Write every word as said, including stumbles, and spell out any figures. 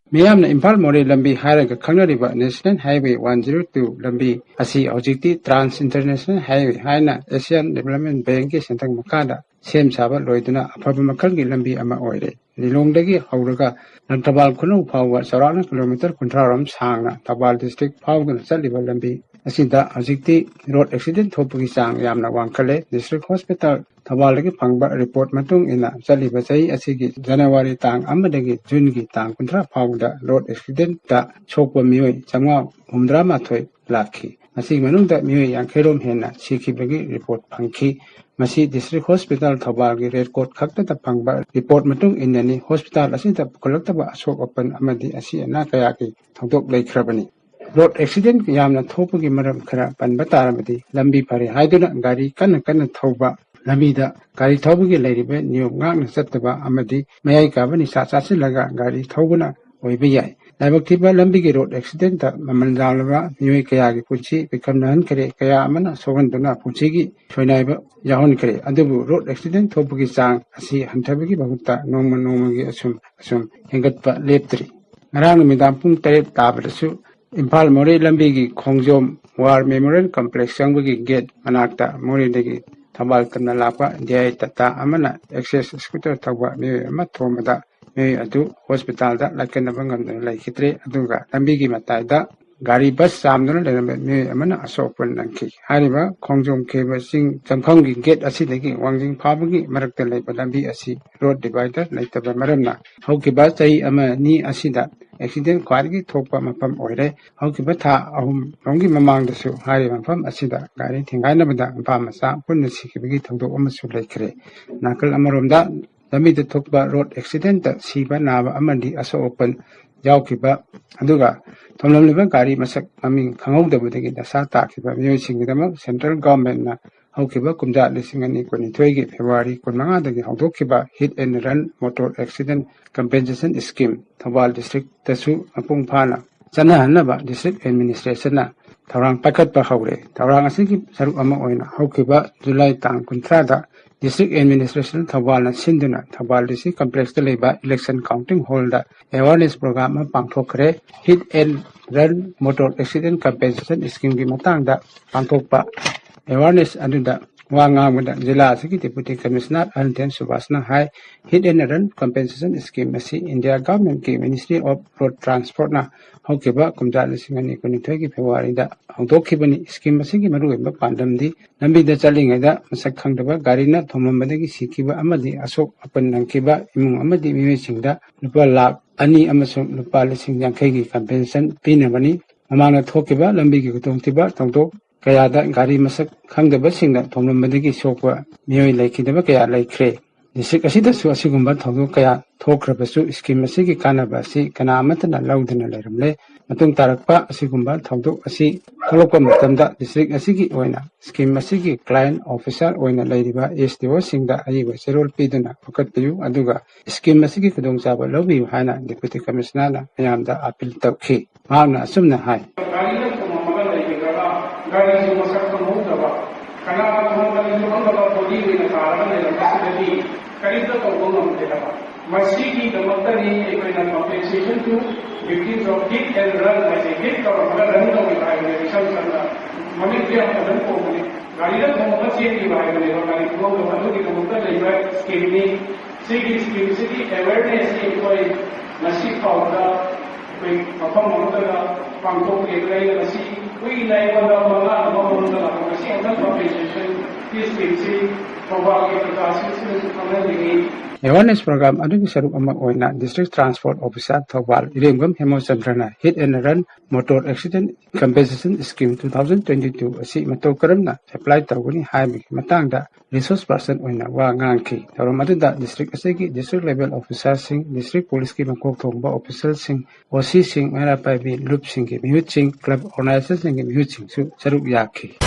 ꯃꯤꯌꯥꯝꯅ ꯏꯝꯐꯥꯜ ꯃꯣꯔꯦ ꯂꯝꯕꯤ ꯍꯥꯏꯔꯒ ꯈꯪꯅꯔꯤꯕ National Highway one zero two ꯂꯝꯕꯤ ꯑꯁꯤ ꯍꯧꯖꯤꯛꯇꯤ Trans International Highway ꯍꯥꯏꯅ Asian Development Bankꯀꯤ ꯁꯦꯟꯊꯪ ꯃꯈꯥꯗ ꯁꯦꯝ ꯁꯥꯕ ꯂꯣꯏꯗꯨꯅ ꯑꯐꯕ ꯃꯈꯜꯒꯤ ꯂꯝꯕꯤ ꯑꯃ ꯑꯣꯏꯔꯦ꯫ ꯂꯤꯂꯣꯡꯗꯒꯤ ꯍꯧꯔꯒ ꯂꯪꯊꯕꯥꯜ ꯈꯨꯅꯧ ꯐꯥꯎꯕ ꯆꯥꯎꯔꯥꯛꯅ ꯀꯤꯂꯣꯃꯤꯇꯔ ꯀꯨꯟꯊ꯭ꯔꯥ ꯔꯣꯝ ꯁꯥꯡꯅ ꯊꯧꯕꯥꯜ district ꯐꯥꯎꯗꯨꯅ ꯆꯠꯂꯤꯕ ꯂꯝꯕꯤ ꯑꯁꯤꯗ ꯍꯧꯖꯤꯛꯇꯤ road accident ꯊꯣꯛꯄꯒꯤ ꯆꯥꯡ ꯌꯥꯝꯅ ꯋꯥꯡꯈꯠꯂꯦ꯫ District Hospital ꯊꯧꯕꯥꯜꯗꯒꯤ ꯐꯪꯕ report ꯃꯇꯨꯡ ꯏꯟꯅ ꯆꯠꯂꯤꯕ ꯆꯍꯤ ꯑꯁꯤꯒꯤ January ꯇꯥꯡ ꯑꯃꯗꯒꯤ Juneꯒꯤ ꯇꯥꯡ ꯀꯨꯟꯊ꯭ꯔꯥ ꯐꯥꯎꯕꯗ road accidentꯇ ꯁꯣꯛꯄ ꯃꯤꯑꯣꯏ ꯆꯥꯝꯃꯉꯥ ꯍꯨꯝꯐꯨꯇꯔꯥꯃꯥꯊꯣꯏ ꯂꯥꯛꯈꯤ꯫ ꯃꯁꯤꯒꯤ ꯃꯅꯨꯡꯗ ꯃꯤꯑꯣꯏ ꯌꯥꯡꯈꯩ ꯔꯣꯝ ꯍꯦꯟꯅ ꯁꯤꯈꯤꯕꯒꯤ report ꯐꯪꯈꯤ꯫ ꯃꯁꯤ District Hospital ꯊꯧꯕꯥꯜꯒꯤ record ꯈꯛꯇꯗ ꯐꯪꯕ report ꯃꯇꯨꯡ ꯏꯟꯅꯅꯤ꯫ Hospital ꯑꯁꯤꯗ ꯄꯨꯈꯠꯂꯛꯇꯕ ꯑꯁꯣꯛ ꯑꯄꯟ ꯑꯃꯗꯤ ꯑꯁꯤ ꯑꯅꯥ ꯀꯌꯥꯒꯤ ꯊꯧꯗꯣꯛ ꯂꯩꯈ꯭ꯔꯕꯅꯤ꯫ Road accident ꯌꯥꯝꯅ ꯊꯣꯛꯄꯒꯤ ꯃꯔꯝ ꯈꯔ ꯄꯟꯕ ꯇꯥꯔꯕꯗꯤ, ꯂꯝꯕꯤ ꯐꯔꯦ ꯍꯥꯏꯗꯨꯅ ꯒꯥꯔꯤ ꯀꯟꯅ ꯀꯟꯅ ꯊꯧꯕ, ꯂꯝꯕꯤꯗ ꯒꯥꯔꯤ ꯊꯧꯕꯒꯤ ꯂꯩꯔꯤꯕ ꯅꯤꯌꯣꯝ ꯉꯥꯛꯅ ꯆꯠꯇꯕ ꯑꯃꯗꯤ ꯃꯌꯥꯏ ꯀꯥꯕ ꯅꯤꯁꯥ ꯆꯥꯁꯤꯜꯂꯒ ꯒꯥꯔꯤ ꯊꯧꯕꯅ ꯑꯣꯏꯕ ꯌꯥꯏ꯫ ꯂꯥꯏꯕꯛ ꯊꯤꯕ ꯂꯝꯕꯤꯒꯤ road accidentꯇ ꯃꯃꯜ ꯌꯥꯝꯂꯕ ꯃꯤꯑꯣꯏ ꯀꯌꯥꯒꯤ ꯄꯨꯟꯁꯤ ꯄꯤꯈꯝꯅꯍꯟꯈ꯭ꯔꯦ, ꯀꯌꯥ ꯑꯃꯅ ꯁꯣꯛꯍꯟꯗꯨꯅ ꯄꯨꯟꯁꯤꯒꯤ ꯁꯣꯏꯅꯥꯏꯕ ꯌꯥꯎꯍꯟꯈ꯭ꯔꯦ꯫ ꯑꯗꯨꯕꯨ road accident ꯊꯣꯛꯄꯒꯤ ꯆꯥꯡ ꯑꯁꯤ ꯍꯟꯊꯕꯒꯤ ꯃꯍꯨꯠꯇ ꯅꯣꯡꯃ ꯅꯣꯡꯃꯒꯤ ꯑꯁꯨꯝ ꯑꯁꯨꯝ ꯍꯦꯟꯒꯠꯄ ꯂꯦꯞꯇ꯭ꯔꯤ꯫ ꯉꯔꯥꯡ ꯅꯨꯃꯤꯗꯥꯡ ꯄꯨꯡ ꯇꯔꯦꯠ ꯇꯥꯕꯗꯁꯨ ꯏꯝꯐꯥꯜ ꯃꯣꯔꯦ ꯂꯝꯕꯤꯒꯤ ꯈꯣꯡꯖꯣꯝ War Memorial Complex ꯆꯪꯕꯒꯤ gate ꯃꯅꯥꯛꯇ ꯃꯣꯔꯦꯗꯒꯤ ꯊꯧꯕꯥꯜ ꯇꯝꯅ ꯂꯥꯛꯄ D I Tata ꯑꯃꯅ Access scooter ꯊꯧꯕ ꯃꯤꯑꯣꯏ ꯑꯃ ꯊꯣꯝꯕꯗ ꯃꯤꯑꯣꯏ ꯑꯗꯨ hospitalꯗ ꯂꯥꯏꯀꯠꯅꯕ ꯉꯝꯗꯅ ꯂꯩꯈꯤꯗ꯭ꯔꯦ꯫ ꯑꯗꯨꯒ ꯂꯝꯕꯤꯒꯤ ꯃꯇꯥꯏꯗ ꯒꯥꯔꯤ bus ꯆꯥꯝꯗꯨꯅ ꯂꯩꯔꯝꯕ ꯃꯤꯑꯣꯏ ꯑꯃꯅ ꯑꯁꯣꯛ ꯑꯄꯟ ꯅꯪꯈꯤ꯫ ꯍꯥꯏꯔꯤꯕ ꯈꯣꯡꯖꯣꯝ ꯈꯦꯕ ꯆꯤꯡ ꯆꯪꯐꯝꯒꯤ gate ꯑꯁꯤꯗꯒꯤ ꯋꯥꯡꯖꯤꯡ ꯐꯥꯎꯕꯒꯤ ꯃꯔꯛꯇ ꯂꯩꯕ ꯂꯝꯕꯤ ꯑꯁꯤ road divider ꯂꯩꯇꯕ ꯃꯔꯝꯅ ꯍꯧꯈꯤꯕ ꯆꯍꯤ ꯑꯃ ꯑꯅꯤ ꯑꯁꯤꯗ accident ꯈ꯭ꯋꯥꯏꯗꯒꯤ ꯊꯣꯛꯄ ꯃꯐꯝ ꯑꯣꯏꯔꯦ꯫ ꯍꯧꯈꯤꯕ ꯊꯥ ꯑꯍꯨꯝ ꯔꯣꯝꯒꯤ ꯃꯃꯥꯡꯗꯁꯨ ꯍꯥꯏꯔꯤꯕ ꯃꯐꯝ ꯑꯁꯤꯗ ꯒꯥꯔꯤ ꯊꯦꯡꯒꯥꯏꯅꯕꯗ ꯅꯨꯄꯥ ꯃꯆꯥ ꯄꯨꯟꯅ ꯁꯤꯈꯤꯕꯒꯤ ꯊꯧꯗꯣꯛ ꯑꯃꯁꯨ ꯂꯩꯈ꯭ꯔꯦ꯫ ꯅꯥꯀꯜ ꯑꯃꯔꯣꯝꯗ ꯂꯝꯕꯤꯗ ꯊꯣꯛꯄ road accidentꯇ ꯁꯤꯕ ꯅꯥꯕ ꯑꯃꯗꯤ ꯑꯁꯣꯛ ꯑꯄꯟ ꯌꯥꯎꯈꯤꯕ, ꯑꯗꯨꯒ ꯊꯣꯝꯂꯝꯂꯤꯕ ꯒꯥꯔꯤ ꯃꯁꯛ ꯃꯃꯤꯡ ꯈꯪꯍꯧꯗꯕꯗꯒꯤ ꯗꯁꯥ ꯇꯥꯈꯤꯕ ꯃꯤꯑꯣꯏꯁꯤꯡꯒꯤꯗꯃꯛ central governmentꯅ ꯍꯧꯈꯤꯕ ꯀꯨꯝꯖꯥ ꯂꯤꯁꯤꯡ ꯑꯅꯤ ꯀꯨꯟꯅꯤꯊꯣꯏꯒꯤ February ꯀꯨꯟꯃꯉꯥꯗꯒꯤ ꯍꯧꯗꯣꯛꯈꯤꯕ Hit and Run Motor Accident Compensation Scheme Thoubal districtꯇꯁꯨ ꯃꯄꯨꯡ ꯐꯥꯅ ꯆꯠꯅꯍꯟꯅꯕ district administrationꯅ ꯊꯧꯔꯥꯡ ꯄꯥꯏꯈꯠꯄ ꯍꯧꯔꯦ꯫ ꯊꯧꯔꯥꯡ ꯑꯁꯤꯒꯤ ꯁꯔꯨꯛ ꯑꯃ ꯑꯣꯏꯅ ꯍꯧꯈꯤꯕ ꯖꯨꯂꯥꯏ ꯇꯥꯡ ꯀꯨꯟꯊ꯭ꯔꯥꯗ District Administration ꯊꯧꯕꯥꯜꯅ ꯁꯤꯟꯗꯨꯅ ꯊꯧꯕꯥꯜ D C Complexꯇ ꯂꯩꯕ Election Counting Hallꯗ awareness program ꯑꯃ ꯄꯥꯡꯊꯣꯛꯈ꯭ꯔꯦ꯫ Hit and Run Motor Accident Compensation Schemeꯒꯤ ꯃꯇꯥꯡꯗ ꯄꯥꯡꯊꯣꯛꯄ awareness ꯑꯗꯨꯗ ꯋꯥ ꯉꯥꯡꯕꯗ ꯖꯤꯂꯥ ꯑꯁꯤꯒꯤ Deputy Commissioner ꯑꯍꯟꯊꯦꯟ ꯁꯨꯕꯥꯁꯅ high, Hit and Run Compensation Scheme ꯑꯁꯤ India Governmentꯀꯤ Ministry of Road Transportꯅ ꯍꯧꯈꯤꯕ ꯀꯨꯝꯖꯥ ꯂꯤꯁꯤꯡ ꯑꯅꯤ ꯀꯨꯟꯅꯤꯊꯣꯏꯒꯤ Februaryꯗ ꯍꯧꯗꯣꯛꯈꯤꯕꯅꯤ꯫ Scheme ꯑꯁꯤꯒꯤ ꯃꯔꯨꯑꯣꯏꯕ ꯄꯥꯟꯗꯝꯗꯤ ꯂꯝꯕꯤꯗ ꯆꯠꯂꯤꯉꯩꯗ ꯃꯁꯛ ꯈꯪꯗꯕ ꯒꯥꯔꯤꯅ ꯊꯣꯝꯂꯝꯕꯗꯒꯤ ꯁꯤꯈꯤꯕ ꯑꯃꯗꯤ ꯑꯁꯣꯛ ꯑꯄꯟ ꯅꯪꯈꯤꯕ ꯏꯃꯨꯡ ꯑꯃꯗꯤ ꯃꯤꯑꯣꯏꯁꯤꯡꯗ ꯂꯨꯄꯥ ꯂꯥꯈ ꯑꯅꯤ ꯑꯃꯁꯨꯡ ꯂꯨꯄꯥ ꯂꯤꯁꯤꯡ ꯌꯥꯡꯈꯩꯒꯤ compensation ꯄꯤꯅꯕꯅꯤ꯫ ꯃꯃꯥꯡꯗ ꯊꯣꯛꯈꯤꯕ ꯂꯝꯕꯤꯒꯤ ꯈꯨꯗꯣꯡꯊꯤꯕ ꯊꯧꯗꯣꯛ ꯀꯌꯥꯗ ꯒꯥꯔꯤ ꯃꯁꯛ ꯈꯪꯗꯕꯁꯤꯡꯅ ꯊꯣꯝꯂꯝꯕꯗꯒꯤ ꯁꯣꯛꯄ ꯃꯤꯑꯣꯏ ꯂꯩꯈꯤꯗꯕ ꯀꯌꯥ ꯂꯩꯈ꯭ꯔꯦ꯫ District ꯑꯁꯤꯗꯁꯨ ꯑꯁꯤꯒꯨꯝꯕ ꯊꯧꯗꯣꯛ ꯀꯌꯥ ꯊꯣꯛꯈ꯭ꯔꯕꯁꯨ scheme ꯑꯁꯤꯒꯤ ꯀꯥꯟꯅꯕ ꯑꯁꯤ ꯀꯅꯥ ꯑꯃꯠꯇꯅ ꯂꯧꯗꯅ ꯂꯩꯔꯝꯂꯦ꯫ ꯃꯇꯨꯡ ꯇꯥꯔꯛꯄ ꯑꯁꯤꯒꯨꯝꯕ ꯊꯧꯗꯣꯛ ꯑꯁꯤ ꯊꯣꯛꯂꯛꯄ ꯃꯇꯝꯗ district ꯑꯁꯤꯒꯤ ꯑꯣꯏꯅ scheme ꯑꯁꯤꯒꯤ client officer ꯑꯣꯏꯅ ꯂꯩꯔꯤꯕ S D Oꯁꯤꯡꯗ ꯑꯏꯕ ꯆꯦꯔꯣꯜ ꯄꯤꯗꯨꯅ ꯐꯒꯠꯄꯤꯌꯨ, ꯑꯗꯨꯒ scheme ꯑꯁꯤꯒꯤ ꯈꯨꯗꯣꯡꯆꯥꯕ ꯂꯧꯕꯤꯌꯨ ꯍꯥꯏꯅ Deputy Commissionerꯅ ꯃꯌꯥꯝꯗ appeal ꯇꯧꯈꯤ꯫ ꯃꯍꯥꯛꯅ ꯑꯁꯨꯝꯅ ꯍꯥꯏ꯫ ꯒꯥꯔꯤꯗ ꯊꯣꯝꯃꯝꯃꯒ ꯂꯩꯒꯗ꯭ꯔꯥ? ꯒꯥꯔꯤꯁꯨ ꯃꯁꯛ ꯈꯪꯍꯧꯗꯕ, ꯀꯅꯥꯅ ꯊꯣꯝꯃꯝꯕꯅꯣꯁꯨ ꯈꯪꯗꯕ, body ꯑꯣꯏꯅ ꯇꯥꯔꯒ ꯂꯩꯔꯝꯕꯁꯤꯗꯗꯤ ꯀꯔꯤꯝꯇ ꯇꯧꯕ ꯉꯝꯗꯦ ꯍꯥꯏꯕ꯫ ꯃꯁꯤꯒꯤꯗꯃꯛꯇꯅꯤ ꯑꯩꯈꯣꯏꯅ compensation to victims of hit and run ꯍꯥꯏꯁꯦ꯫ Hit ꯇꯧꯔꯝꯃꯒ run ꯇꯧꯈꯤꯕ ꯍꯥꯏꯕꯅꯦ, ꯏꯁꯝ ꯁꯝꯅ ꯃꯃꯤꯡꯁꯦ ꯌꯥꯝ ꯐꯖꯅ ꯊꯣꯟꯕꯅꯦ, ꯒꯥꯔꯤꯗ ꯊꯣꯝꯃꯒ ꯆꯦꯟꯈꯤꯕ ꯍꯥꯏꯕꯅꯦꯕ, ꯒꯥꯔꯤ ꯊꯣꯝꯗꯕ꯫ ꯑꯗꯨꯒꯤꯗꯃꯛꯇ ꯂꯩꯕ schemeꯅꯤ꯫ ꯁꯤꯒꯤ schemeꯁꯤꯒꯤ awarenessꯁꯤ ꯑꯩꯈꯣꯏ ꯉꯁꯤ ꯐꯥꯎꯕꯗ ꯑꯩꯈꯣꯏ ꯃꯐꯝ ꯑꯃꯠꯇꯗ ꯄꯥꯡꯊꯣꯛꯇꯦ꯫ ꯑꯗꯨꯅ ꯑꯩꯅ ꯉꯁꯤ ꯀꯨꯏꯅ ꯑꯩꯉꯣꯟꯗ ꯃꯪꯂꯥꯟ ꯑꯃ ꯃꯪꯗꯅ ꯉꯁꯤ ꯑꯝꯇꯪ compensationꯒꯤ schemeꯁꯤ ꯊꯧꯕꯥꯜꯒꯤ ꯄ꯭ꯔꯖꯥꯁꯤꯡꯁꯤꯗꯁꯨ ꯈꯪꯍꯟꯅꯤꯡꯏ꯫ Awareness program ꯑꯗꯨꯒꯤ ꯁꯔꯨꯛ ꯑꯃ ꯑꯣꯏꯅ District Transport Officer Thoubal ꯏꯔꯦꯡꯕꯝ ꯍꯦꯃꯣꯆꯟꯗ꯭ꯔꯅ Hit and Run Motor Accident Compensation Scheme two thousand twenty-two ꯑꯁꯤ ꯃꯇꯧ ꯀꯔꯝꯅ apply ꯇꯧꯒꯅꯤ ꯍꯥꯏꯕꯒꯤ ꯃꯇꯥꯡꯗ resource person ꯑꯣꯏꯅ ꯋꯥ ꯉꯥꯡꯈꯤ꯫ ꯊꯧꯔꯝ ꯑꯗꯨꯗ district ꯑꯁꯤꯒꯤ district level officerꯁꯤꯡ, district policeꯀꯤ ꯃꯀꯣꯛ ꯊꯣꯡꯕ officialꯁꯤꯡ, OCꯁꯤꯡ, ꯃꯩꯔꯥ ꯄꯥꯏꯕꯤ ꯂꯨꯞꯁꯤꯡꯒꯤ ꯃꯤꯍꯨꯠꯁꯤꯡ, club organizerꯁꯤꯡꯒꯤ ꯃꯤꯍꯨꯠꯁꯤꯡꯁꯨ ꯁꯔꯨꯛ ꯌꯥꯈꯤ꯫